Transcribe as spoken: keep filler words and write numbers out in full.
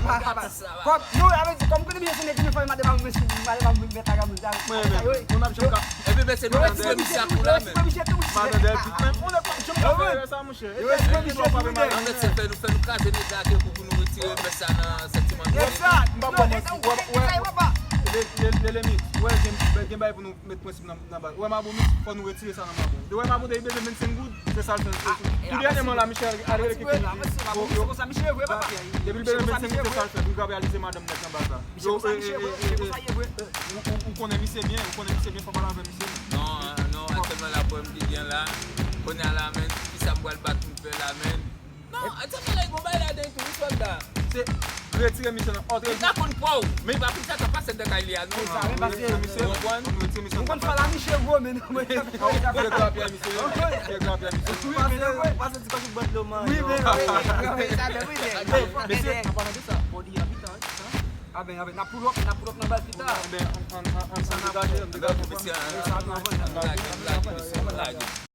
pa, pa, pa. Kòm, non, avè di, kòm konnen misye se nèg ki fè madanm a moun, madanm a moun mèt a moun. Mwen menm, mwen ap jwenn ka. Epi, men se nou retire misye a kou la menm. Madanm Delpit menm, mwen ap jwenn ka fè sa, monchè. Yo retire misye tou, men. An fèt, se fè nou, fè nou kraze nèg la ke pou, pou nou retire pès sa nan santiman nou. Yes, sir. M pa bon, mwen, wè, wè, lè, lè, lè, lè, wè, gen, gen bagay pou nou met prensip nan, nan baz. Wè, Mabou, fò nou retire sa nan Mabou. Wè, Mabou, depi bezwen vennsenk goud, se sa l fè. Tou dènyèman la, Michel, ale rele Kiki. Depi l bezwen vennsenk goud, se sa l fè. Pou l ka reyalize madanm nèt nan baz la. Yo, e, e, e, e, e, ou, ou, ou konnen misye byen, ou konnen misye byen, fò pale avè misye. Non, non, aktyèlman la pwoblèm ki gen la. Kounye a la, men, kisa m pral bat pou m fè la, men? Non, sa bagay gon bagay ladan tou, wi, sòlda. Se retire misye nan òdre. Li ka konn pa w, men li pa konn sa k ap pase anndan kay li a, non. Retire misye, ou konprann? Retire misye. Ou konn fè la misye gwo, men non, men. Tire grapi a misye. Tire grapi a misye. Wi, men non, men. Pase ti kòch bòt dlo man. Wi, men non, men. Mesye, an palan de sa, bòdi a pita, wi, sa. A ben, a ben, n ap pull up, n ap pull up nan bal pita. A ben, an, an, an, an degaje, an degaje. Mesye, an lage, an lage, mesye, an lage.